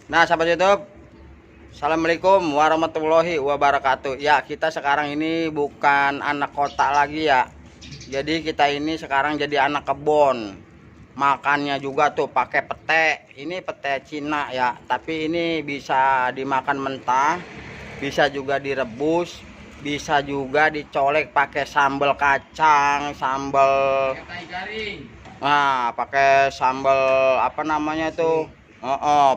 Nah, sahabat YouTube, Assalamualaikum warahmatullahi wabarakatuh. Ya, kita sekarang ini bukan anak kota lagi ya. Jadi kita ini sekarang jadi anak kebon. Makannya juga tuh pakai pete. Ini pete Cina ya, tapi ini bisa dimakan mentah, bisa juga direbus, bisa juga dicolek pakai sambal kacang, sambal. Nah, pakai sambal apa namanya tuh?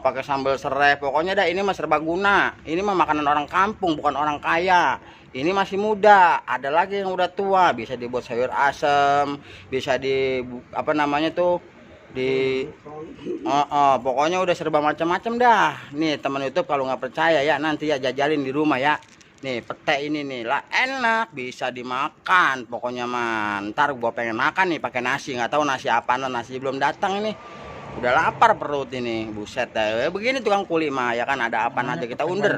Pakai sambal serai. Pokoknya dah ini mah serbaguna. Ini mah makanan orang kampung, bukan orang kaya. Ini masih muda. Ada lagi yang udah tua, bisa dibuat sayur asem, bisa di apa namanya tuh? Di pokoknya udah serba macam-macam dah. Nih, teman YouTube kalau nggak percaya ya nanti ya jajalin di rumah ya. Nih pete ini nih lah enak, bisa dimakan pokoknya mah. Ntar gua pengen makan nih pakai nasi, nggak tahu nasi apaan, nasi belum datang ini. Udah lapar perut ini, buset dah. Begini tukang kuli mah ya kan, ada apaan aja kita under.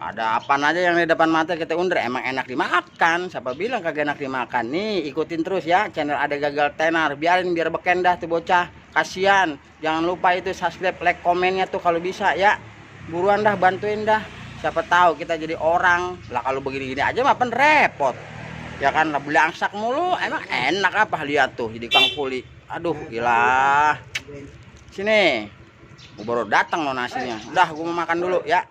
Ada apaan aja yang di depan mata kita under, emang enak dimakan. Siapa bilang kagak enak dimakan? Nih ikutin terus ya channel Ada Gagal Tenar, biarin biar beken dah tuh bocah. Kasihan. Jangan lupa itu subscribe, like, komennya tuh kalau bisa ya. Buruan dah, bantuin dah. Siapa tahu kita jadi orang. Lah kalau begini-gini aja mah pen repot. Ya kan, lah beli angsak mulu, emang enak apa lihat tuh jadi kang kuli. Aduh, gila. Sini. Gua baru datang loh nasinya. Udah, gua mau makan dulu ya.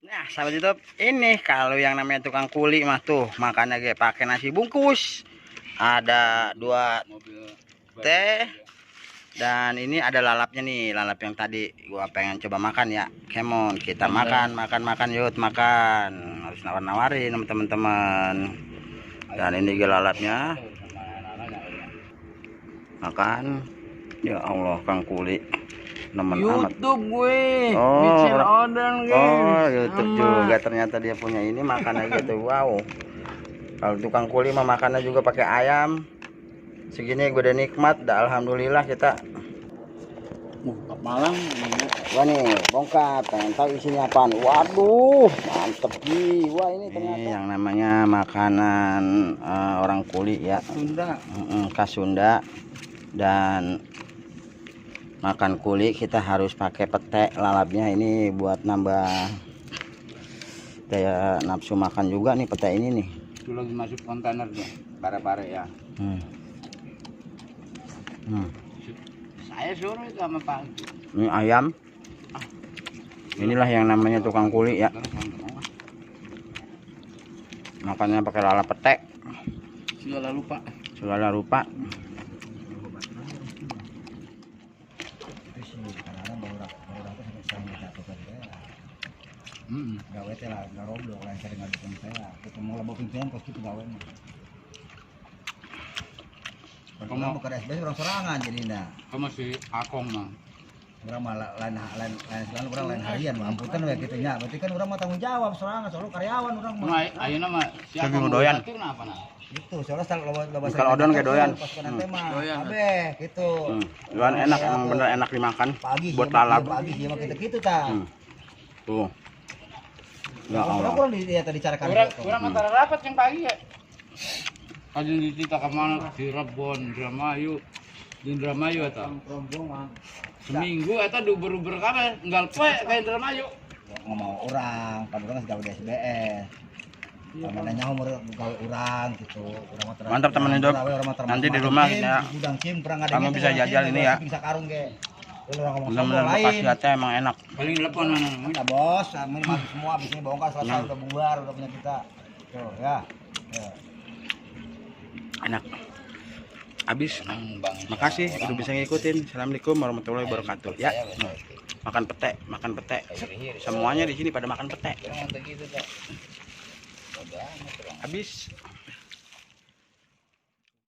Nah, sahabat YouTube, ini kalau yang namanya tukang kuli mah tuh makannya kayak pakai nasi bungkus. Ada 2 teh. Dan ini ada lalapnya nih, lalap yang tadi gua pengen coba makan ya. Kemon, kita makan yuk, makan. Harus nawar-nawarin sama teman-teman. Dan ini lalapnya. Makan. Ya Allah, Kang Kuli. Nemen YouTube amat. gue. Oh, Michel Oden YouTube juga ternyata dia punya ini makannya gitu. Wow. Kalau tukang kuli mah makannya juga pakai ayam. Segini gue udah nikmat, dah alhamdulillah kita. Malang. Wah nih, bongkar, pengen tahu isinya apaan. Waduh, mantep jiwa ini ternyata. Ini yang namanya makanan orang kuli ya. Sunda. Khas Sunda. Dan makan kuli kita harus pakai pete lalapnya ini buat nambah daya nafsu makan juga nih pete ini nih. Itu lagi masuk kontainer tuh, pare-pare ya. Saya suruh itu sama Pak. Ini ayam. Inilah yang namanya tukang kuli ya. Makannya pakai lalap pete. Segala rupa. Gawe teh lah, garoblok lah sering ngadukin saya. Ketemu labo pimpinan pasti pegawai mah. Kalau bukan SBS orang sorangan jadi ndak. Kamu si Akong mah. Orang mah lain selalu orang lain harian mah amputan we kitu nya. Berarti kan orang mah tanggung jawab sorangan soalnya karyawan orang mah. Ayeuna mah si Akong doyan. Gitu, soalnya loba Kalau odon kayak doyan. Pas kana teh mah kabeh gitu. Doyan enak, emang bener enak dimakan. Pagi Buat lalap. Pagi sih mah gitu tah. Tuh. Ya Allah. Orang di tadi cara kan. Kurang antara rapat yang pagi ya. Kajeng di kita kemana di Rebon, Indramayu, di Indramayu eta. Seminggu eta diuber-uber kabeh, enggal poe ka Indramayu. Ngomong orang, kan orang sudah di SBS. Karena nyaho gawe orang gitu. Mantap teman hidup. Nanti di rumah ya. Kamu bisa jajal ini ya. Bisa karung ge. Benar-benar bekas hati emang enak. Paling telepon mana? Udah bos, ini masuk semua habis ini bongkar selesai udah bubar udah punya kita. Tuh ya. Enak. Habis. Makasih udah bisa ngikutin. Assalamualaikum warahmatullahi wabarakatuh. Ya. Makan pete. Semuanya di sini pada makan pete. Habis.